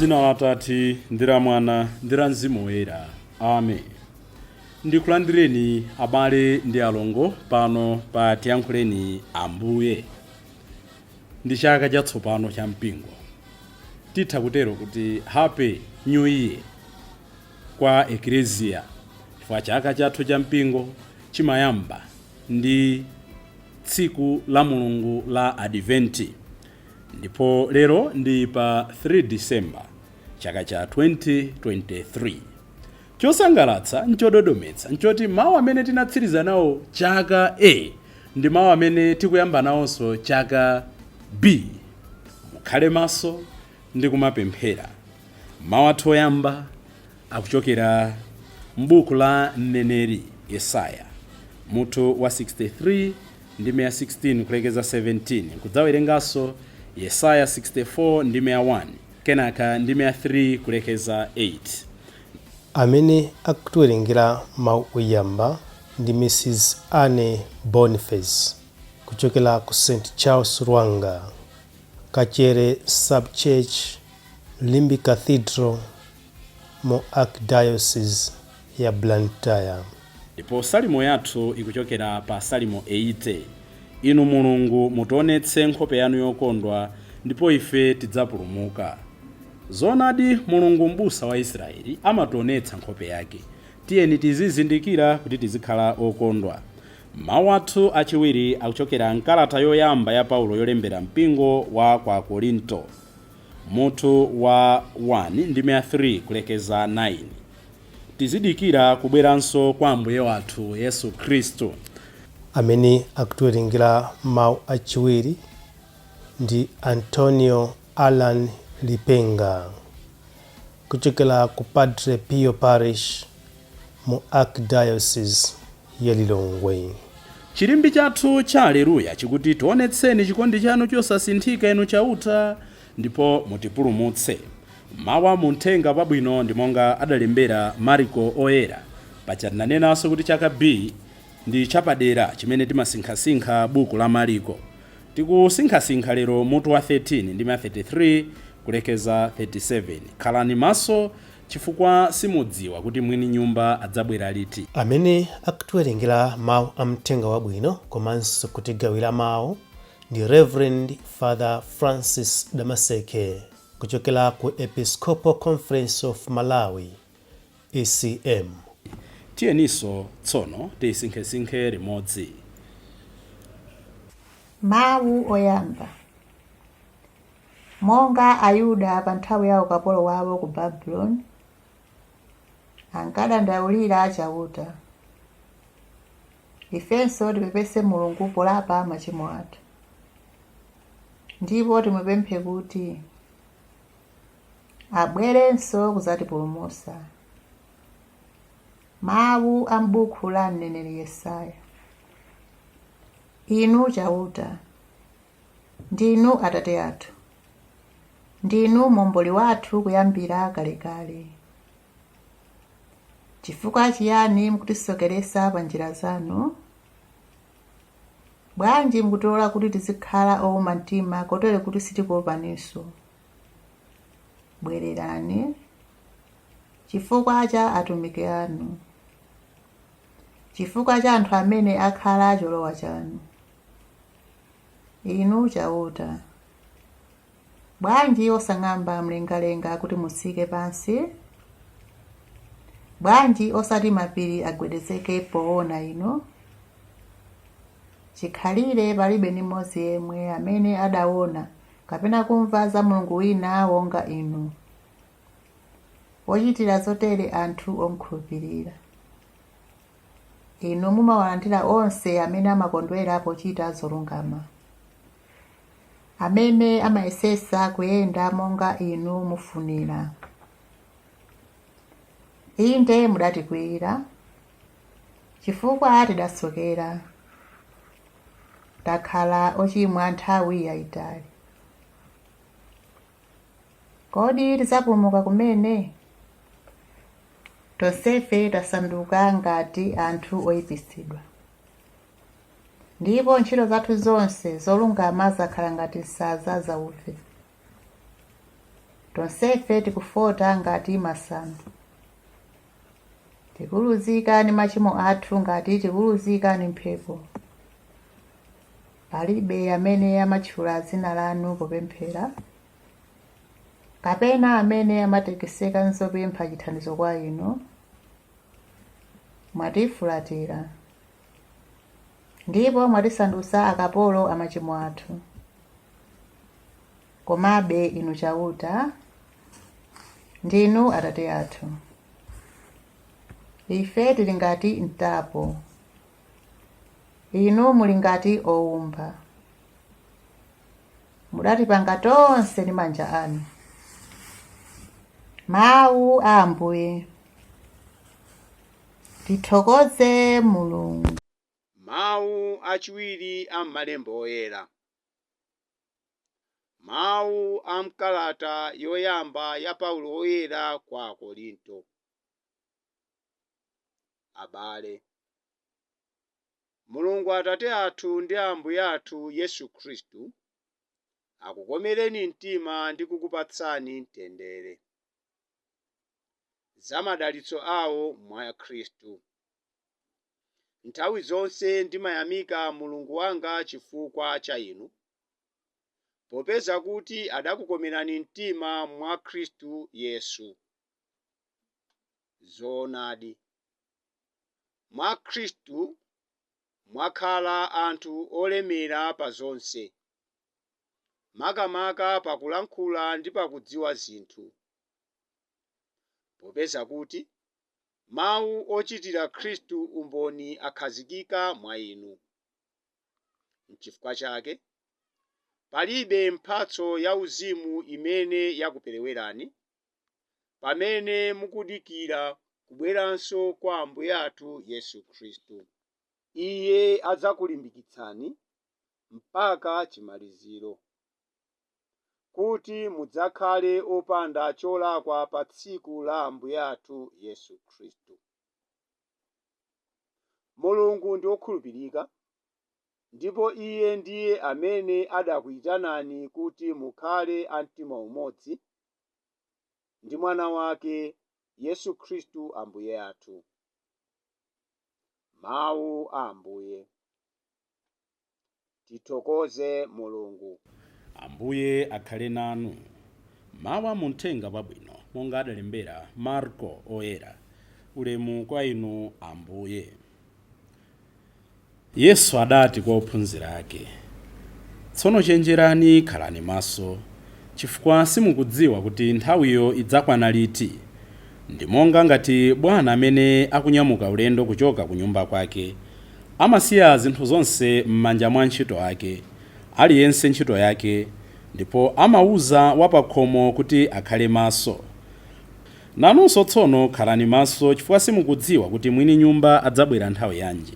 Dzina la Atate ndi la Mwana ndi la Mzimu Woyera. Amen. Ndikulandireni abale ndi alongo pano pa Tiyankhuleni Ambuye. Ndi chaka chatsopano cha mpingo. Titha kutero kuti Happy New Year kwa Eklesia, chifukwa chaka chathu cha mpingo chimayamba ndi tsiku la Mulungu la Adventi. Ndipo lero ndi pa 3 December chaka cha 2023. Chosangalatsa nchododometsa nchoti mawu amene tinatsiriza nawo chaka A ndi mawu amene tikuyamba nawonso chaka B. Mukhale maso ndi kumapemphera. Mawu athu oyamba akuchokera m'buku la mneneri Yesaya mutu wa 63 ndime ya 16 kulekeza 17, kudzawerenganso Yesaya 64 ndime ya 1, kenaka ndime ya 3 kulekeza 8. Amene akutiwerengera mawu oyamba ndi Mrs Anne Boniface kuchokera ku St Charles Lwanga, Kachere Sub-Church, Limbe Cathedral mu Archdiocese ya Blantyre. Ndipo salimo yathu ikuchokera pa Salimo 80. Inu Mulungu, mutionetse nkhope yanu yokondwa, ndipo ife tidzapulumuka. Zoonadi, Mulungu m'busa wa Israeli amationetsa nkhope yake. Tiyeni tizizindikira kuti tizikhala okondwa. Mawu athu achiwiri akuchokera mkalata yoyamba ya Paulo yolembera mpingo wa kwa Korinto, mutu wa 1 ndime ya 3 kulekeza 9. Tizidikira kubweranso kwa Ambuye wathu Yesu Khristu. Amene akutiwerengera mawu achiwiri ndi Antonio Alan Lipenga kuchokera ku Padre Pio Parish mu Archdiocese ya Lilongwe. Chilimbi chathu cha Aleluya chikuti, tionetseni chikondi chanu chosasinthika, inu Chauta, ndipo mutipulumutse. Mawu a muthenga wabwino ndi monga adalembera Mariko Oyera. Paja tinanenanso kuti chaka B ndi chapadera chimene timasinkhasinkha buku la Mariko. Tikusinkhasinkha lero mutu wa 13 ndime ya 33 kulekeza 37. Khalani maso, chifukwa simudziwa kuti mwini nyumba adzabwera liti. Amene akutiwerengera mawu a mthenga wabwino komanso kutigawira mawu ndi Reverend Father Francis Damaseke kuchokera ku Episcopal Conference of Malawi, ECM. Tiyeninso tsono tisinkhesinkhe limodzi. Mawu oyamba. Monga Ayuda pa nthawi ya ukapolo wawo ku Babuloni ankadandaulira Chauta, ifenso tipepese Mulungu polapa machimo athu, ndipo timupemphe kuti abwerenso kudzatipulumutsa. Mawu a m'buku la mneneri Yesaya. Inu Chauta, ndinu Atate athu, ndinu Momboli wathu kuyambira kalekale. Chifukwa chiyani mukutisokeretsa pa njira zanu? Bwanji mukutilola kuti tizikhala owuma mtima kotero kuti sitikuopaninso? Bwererani chifukwa cha atumiki anu, chifukwa cha anthu amene akhala cholowa chanu. Inu Chauta, bwanji osang'amba mlengalenga kuti mutsike pansi? Bwanji osati mapiri agwedezeke poona inu? Chikhalire palibe ndi mmodzi yemwe amene adaona kapena kumva za Mulungu wina wonga inu, wochitira zotere anthu omkhulupirira. Inu mumawalandira onse amene amakondwera pochita zolungama, amene amayesetsa kuyenda monga inu mufunira. Inde mudatikwiyira, chifukwa tidasokera, takhala ochimwa nthawi yayitali. Kodi tidzapulumuka kumene? Tonsefe tasanduka ngati anthu oyipitsidwa, ndipo ntchito zathu zonse zolungama zakhala ngati nsanza zauve. Tonsefe tikufota ngati masamba. Tikuluzika ndi machimo athu ngati tikuluzika ndi mphepo. Palibe amene amatchula dzina lanu popemphera, kapena amene amatekeseka nzopempha chithandizo kwa inu. Mwatifulatira ndipo mwatisandutsa akapolo a machimo athu. Komabe inu Chauta, ndinu Atate athu. Ife tili ngati mtapo, inu muli ngati owumba. Mudatipanga tonse ndi manja anu. Mawu a Ambuye. Tithokoze Mulungu. Mawu achiwiri a m'malemba oyera. Mawu a mkalata yoyamba ya Paulo woyera kwa Akorinto. Abale, Mulungu Atate athu ndi Ambuye athu Yesu Khristu akukomereni mtima ndi kukupatsani mtendere. Za madalitso awo mwa Khristu. Nthawi zonse ndimayamika Mulungu wanga chifukwa cha inu, popeza kuti adakukomerani mtima mwa Khristu Yesu. Zoonadi, mwa Khristu mwakhala anthu olemera pa zonse, makamaka pakulankhula ndi pakudziwa zinthu, popeza kuti mawu ochitira Khristu umboni akhazikika mwa inu. N'chifukwa chake palibe mphatso yauzimu imene yakuperewerani pamene mukudikira kubweranso kwa Ambuye athu Yesu Khristu. Iye adzakulimbikitsani mpaka chimaliziro, kuti mudzakhale opanda cholakwa pa tsiku la Ambuye athu Yesu Khristu. Mulungu ndi wokhulupirika, ndipo Iye ndiye amene adakuyitanani kuti mukhale a mtima umodzi ndi Mwana wake Yesu Khristu Ambuye athu. Mawu a Ambuye. Tithokoze Mulungu. Ambuye akhale nanu. Mawu a muthenga wabwino monga adalembera Marko oyera. Ulemu kwa inu Ambuye. Yesu adati kwa ophunzira ake, tsono chenjerani, khalani maso, chifukwa simukudziwa kuti nthawiyo idzakwana liti. Ndi monga ngati bwana amene akunyamuka ulendo kuchoka ku nyumba kwake amasiya zinthu zonse m'manja mwa ntchito ake, aliyense ntchito yake, ndipo amauza wapakhomo kuti akhale maso. Nanunso tsono khalani maso, chifukwa simukudziwa kuti mwini nyumba adzabwera nthawi yanji,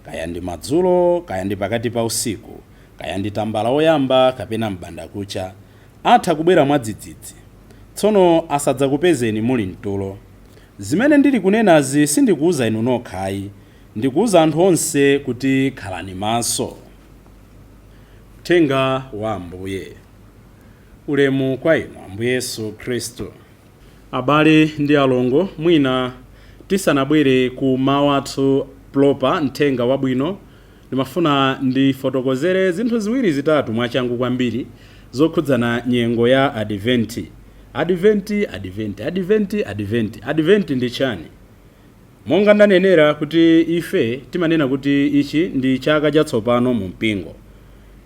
kaya ndi madzulo, kaya ndi pakati pa usiku, kaya ndi tambala woyamba kapena m'bandakucha. Atha kubwera mwadzidzidzi, tsono asadzakupezeni muli mtulo. Zimene ndili kunenazi sindikuuza inu nokha ayi, ndikuuza anthu onse kuti khalani maso. Uthenga wa Ambuye. Ulemu kwa inu Ambuye Yesu Khristu. Abale ndi alongo, mwina tisanabwere ku mawu athu proper mthenga wabwino, ndimafuna ndifotokozere zinthu ziwiri zitatu mwachangu kwambiri zokhudzana nyengo ya Adventi. Adventi, Adventi, Adventi, Adventi. Adventi ndi chani? Monga ndanenera kuti ife timanena kuti ichi ndi chaka chatsopano mu mpingo,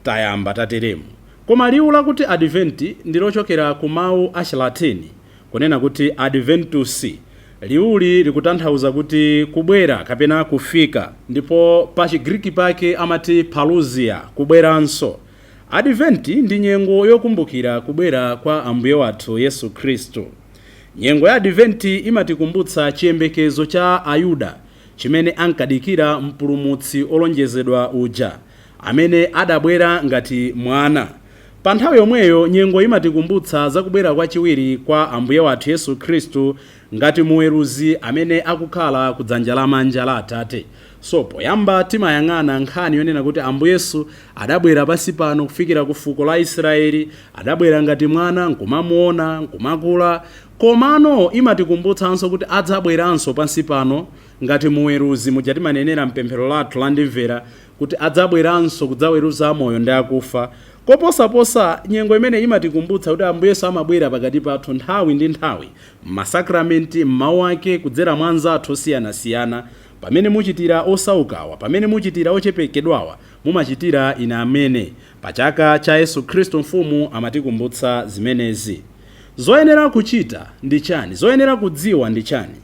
tayamba tateremu. Koma liwu lakuti Adventi ndi lochokera ku mawu a Chilatini kunena kuti adventus. Liwuli likutanthauza kuti kubwera kapena kufika, ndipo pa Chigriki pake amati parousia, kubweranso. Adventi ndi nyengo yokumbukira kubwera kwa Ambuye wathu Yesu Khristu. Nyengo ya Adventi imatikumbutsa chiyembekezo cha Ayuda chimene ankadikira mpulumutsi olonjezedwa uja amene adabwera ngati mwana. Pa nthawi yomweyo nyengo imatikumbutsa za kubwera kwachiwiri kwa Ambuye wathu Yesu Khristu ngati muweruzi amene akukhala ku dzanja lamanja la Atate. So poyamba timayang'ana nkhani yonena kuti Ambuye Yesu adabwera pansi pano kufikira ku fuko la Israeli, adabwera ngati mwana, nkumamuona, nkumakula. Komano imatikumbutsanso kuti adzabweranso pansi pano ngati muweruzi, muja timanenera mpemphero lathu la Ndimvera kuti adzabweranso kudzaweruza amoyo ndi akufa. Koposaposa, nyengo imene imatikumbutsa kuti Ambuye Yesu amabwera pakati pathu nthawi ndi nthawi, m'masakramenti, m'mawu ake, kudzera mwa anzathu osiyanasiyana. Pamene muchitira osaukawa, pamene muchitira ochepekedwawa, mumachitira ine amene. Pa chaka cha Yesu Khristu Mfumu amatikumbutsa zimenezi. Zoyenera kuchita ndi chani? Zoyenera kudziwa ndi chani?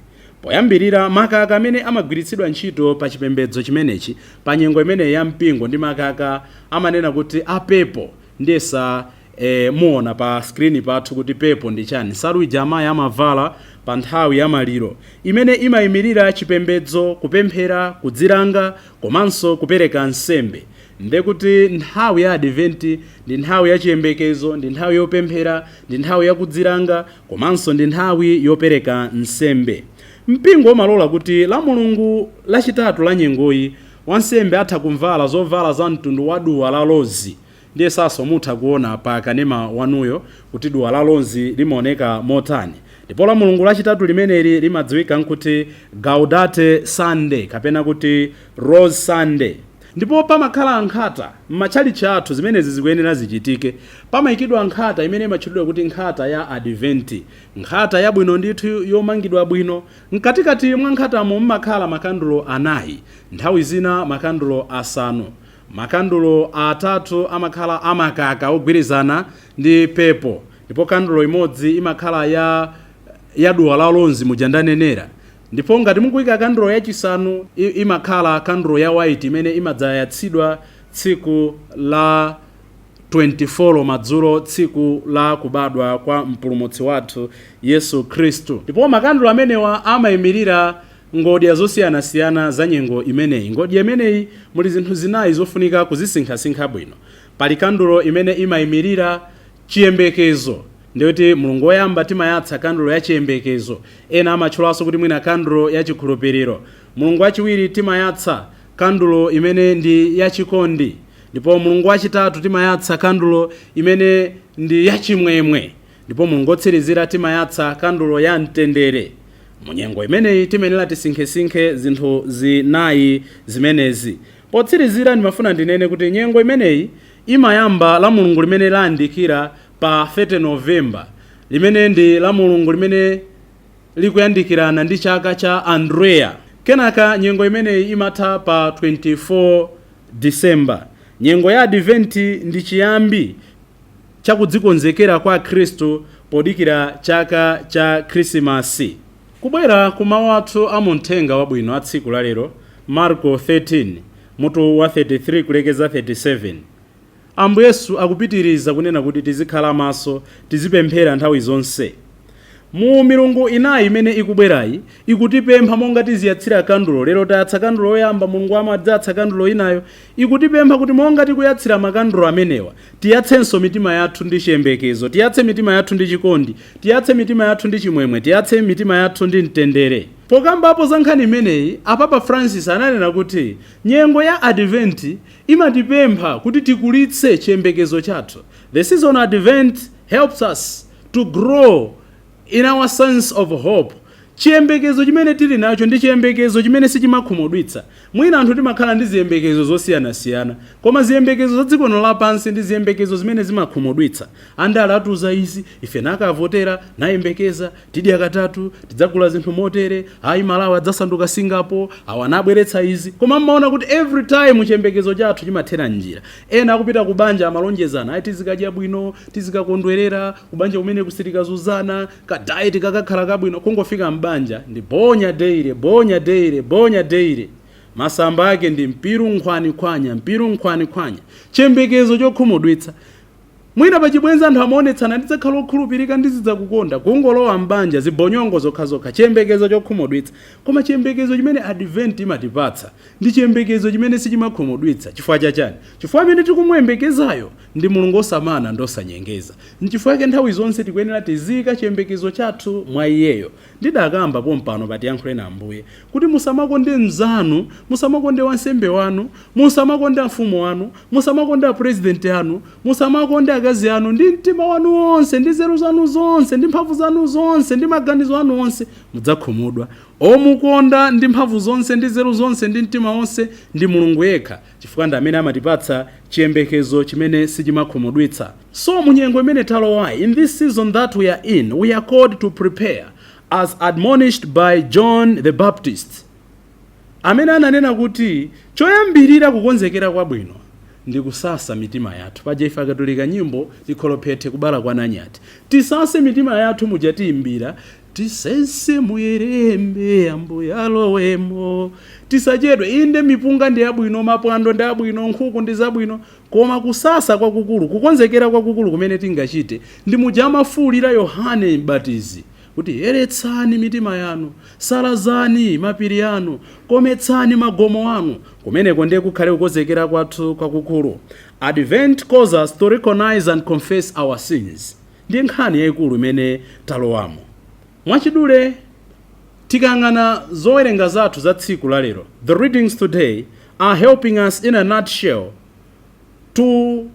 Poyambirira, makaka amene amagwiritsidwa ntchito pa chipembedzo chimenechi pa nyengo imeneyi ya mpingo ndi makaka amanena kuti a purple. Ndiyesa muona pa screen pathu kuti purple ndi chani. Nsalu ija amayi amavala pa nthawi ya maliro, imene imayimirira chipembedzo, kupemphera, kudzilanga komanso kupereka nsembe. Ndekuti nthawi ya Adventi ndi nthawi ya chiyembekezo, ndi nthawi yopemphera, ndi nthawi yakudzilanga komanso ndi nthawi yopereka nsembe. Mpingo umalola kuti la Mulungu lachitatu la nyengoyi wansembe atha kumvala zovala za mtundu wa duwa la lozi. Ndiye saso mutha kuona pa kanema wanuyo kuti duwa la lozi limaoneka motani. Ndipo la Mulungu lachitatu limeneli limadziwika nkuti Gaudate Sunday kapena kuti Rose Sunday. Ndipo pamakhala nkhata m'matchalitchi athu, zimenezi zikuyenera zichitike. Pamayikidwa nkhata imene imatchulidwa kuti nkhata ya Adventi, nkhata yabwino ndithu, yomangidwa bwino. Mkatikati mwa nkhatamo mmakhala makandulo 4, nthawi zina makandulo 5. Makandulo 3 amakhala amakaka ogwirizana ndi purple, ndipo kandulo imodzi imakhala ya duwa la lozi muja ndanenera. Ndipo ngati mukuyika kandulo yachisanu, imakhala kandulo ya white imene imadzayatsidwa tsiku la 24 madzulo, tsiku la kubadwa kwa Mpulumutsi wathu Yesu Khristu. Ndipo makandulo amenewa amayimirira ngodya zosiyanasiyana za nyengo imeneyi. Ngodya imeneyi muli zinthu 4 zofunika kuzisinkhasinkha bwino. Pali kandulo imene imayimirira chiyembekezo, ndikuti Mulungu woyamba timayatsa kandulo ya chiyembekezo, ena amatchulanso kuti mwina kandulo ya chikhulupiriro. Mulungu wachiwiri timayatsa kandulo imene ndi yachikondi, ndipo Mulungu wachitatu timayatsa kandulo imene ndi yachimwemwe, ndipo Mulungu wotsirizira timayatsa kandulo ya mtendere. Munyengo imeneyi timenera tisinkhesinkhe zinthu 4 zimenezi. Potsirizira, ndimafuna ndinene kuti nyengo imeneyi imayamba la Mulungu limene layandikira pa 30 November, limene ndi la Mulungu limene likuyandikirana ndi chaka cha Andrea. Kenaka nyengo imeneyi imatha pa 24 December. Nyengo ya Adventi ndi chiyambi chakudzikonzekera kwa Khristu podikira chaka cha Khrisimasi. Kubwera ku mawu athu a muthenga wabwino a tsiku lalero, Marko 13 mutu wa 33 kulekeza 37, Ambuye Yesu akupitiriza kunena kuti tizikhala maso, tizipemphera nthawi zonse. Mu milungu 4 imene ikubwerayi ikutipempha monga tiziyatsira kandulo. Lero tayatsa kandulo yoyamba, Mulungu amadzatsa kandulo inayo. Ikutipempha kuti monga tikuyatsira makandulo amenewa, tiyatsenso mitima yathu ndi chiyembekezo, tiyatse mitima yathu ndi chikondi, tiyatse mitima yathu ndi chimwemwe, tiyatse mitima yathu ndi mtendere. Pokambapo za nkhani imeneyi, Apapa Francis ananena kuti nyengo ya Adventi imatipempha kuti tikulitse chiyembekezo chathu. The season Advent helps us to grow in our sense of hope. Chiyembekezo chimene tili nacho ndi chiyembekezo chimene sichimakhumudwitsa. Mwina anthu timakhala ndi ziyembekezo zosiyanasiyana, koma ziyembekezo za dziko lino lapansi ndi ziyembekezo zimene zimakhumudwitsa. Andale atiuza izi, ife nakavotera, nayembekeza tidya katatu, tidzagula zinthu motere, ayi, Malawi adzasanduka Singapore, awa anabweretsa izi. Koma mmaona kuti every time chiyembekezo chathu chimathera njira. Ena akupita ku banja amalonjezana, ayi, tizikadya bwino, tizikakondwerera kubanja kumene, kusitikazuzana, ka diet kakakhala kabwino. Kungofika mbanja ndi bonya daily, bonya daily, bonya daily. Masamba ake ndi mpiru nkhwani khwanya, mpiru nkhwani khwanya. Chiyembekezo chokhumudwitsa. Mwina pachibwenzi anthu amaonetsana, "Ndidzakhala okhulupirika, ndizidzakukonda." Kungolowa mbanja, zibonyongo zokhazokha, chiyembekezo chokhumudwitsa. Koma chiyembekezo chimene Advent imatipatsa ndi chiyembekezo chimene sichimakhumudwitsa. Chifukwa chachani? Chifukwa amene tikumuyembekezayo ndi Mulungu osamana ndi osanyengeza. Nchifukwa chake nthawi zonse tikuyenera tiziyika chiyembekezo chathu mwa iyeyo. Ndidakamba pompano patiyankhuleni Ambuye kuti musamakonde mzanu, musamakonde wansembe wanu, musamakonde mfumu wanu, musamakonde apurezidenti anu, musamakonde akazi anu ndi mtima wanu wonse, ndi nzeru zanu zonse, ndi mphamvu zanu zonse, ndi maganizo anu onse, mudzakhumudwa. Omukonda ndi mphamvu zonse, ndi nzeru zonse, ndi mtima wonse ndi Mulungu yekha, chifukwa ndi amene amatipatsa chiyembekezo chimene sichimakhumudwitsa. So munyengo imene talowayi, in this season that we are in, we are called to prepare as admonished by John the Baptist, amene ananena kuti choyambirira kukonzekera kwabwino ndi kusasa mitima yathu. Paja ife Akatolika nyimbo tikholophethe kubala kwa nanyati, tisase mitima yathu muja tiyimbira, "Tisese muyerembe, Ambuye alowemo." Tisachedwe. Inde, mipunga ndi yabwino, mapwando ndi abwino, nkhuku ndi zabwino, koma kusasa kwakukulu, kukonzekera kwakukulu kumene tingachite ndi muja amafuwulira Yohane Mbatizi kuti, "Yeretsani mitima yanu, salazani mapiri anu, kometsani magomo anu." Kumeneko ndiye kukhale kukonzekera kwathu kwakukulu. Advent calls us to recognize and confess our sins. Ndiye nkhani yayikulu imene talowamo. Mwachidule, tikayang'ana zowerenga zathu za tsiku la lero, the readings today are helping us in a nutshell to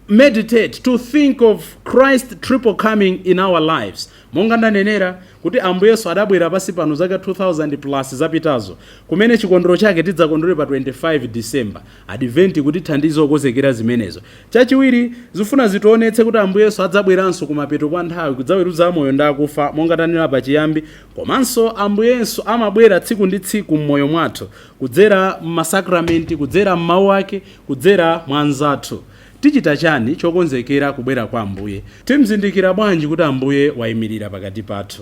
meditate, to think of Christ's triple coming in our lives. Monga ndanenera kuti Ambuye Yesu adabwera pasi pano zaka 2000 plus zapitazo, kumene chikondwerero chake tidzakondwere pa 25 December. Advent kutithandiza kukonzekera zimenezo. Chachiwiri, zifuna zitionetse kuti Ambuye Yesu adzabweranso kumapeto kwa nthawi kudzaweruza amoyo ndi akufa, monga tanena pachiyambi. Komanso Ambuye Yesu amabwera tsiku ndi tsiku m'moyo mwathu kudzera m'masakramenti, kudzera m'mawu ake, kudzera mwa anzathu. Tichita chani chokonzekera kubwera kwa Ambuye? Timzindikira bwanji kuti Ambuye wayimirira pakati pathu?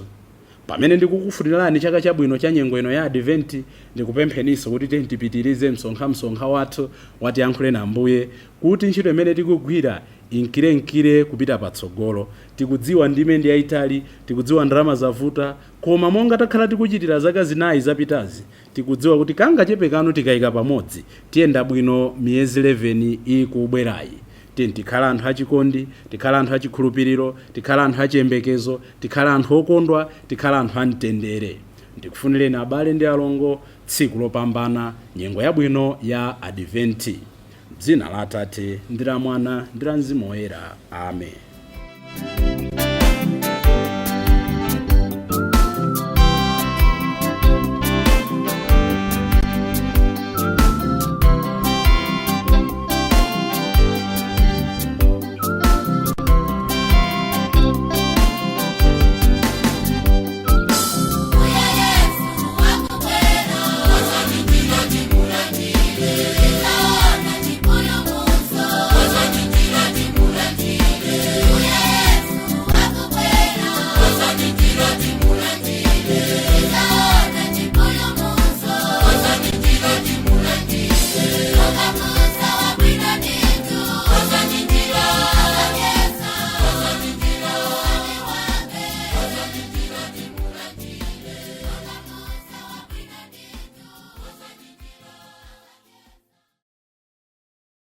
Pamene ndikukufunirani chaka chabwino cha nyengo ino ya Adventi, ndikupempheninso kuti tiye tipitirize msonkhamsonkha wathu watiyankhule na Ambuye, kuti ntchito imene tikugwira inkirenkire kupita patsogolo. Tikudziwa ndime ndi yayitali, tikudziwa ndalama zavuta, koma monga takhala tikuchitira zaka 4 zapitazi, tikudziwa kuti kangachepe kanu tikayika pamodzi tiyenda bwino miyezi 11 ikubwerayi. Tiye tikhala anthu achikondi, tikhala anthu achikhulupiriro, tikhala anthu achiyembekezo, tikhala anthu okondwa, tikhala anthu amtendere. Ndikufunireni abale ndi alongo tsiku lopambana, nyengo yabwino ya Adventi. Dzina la Atate ndi la Mwana ndi la Mzimu Woyera, amen.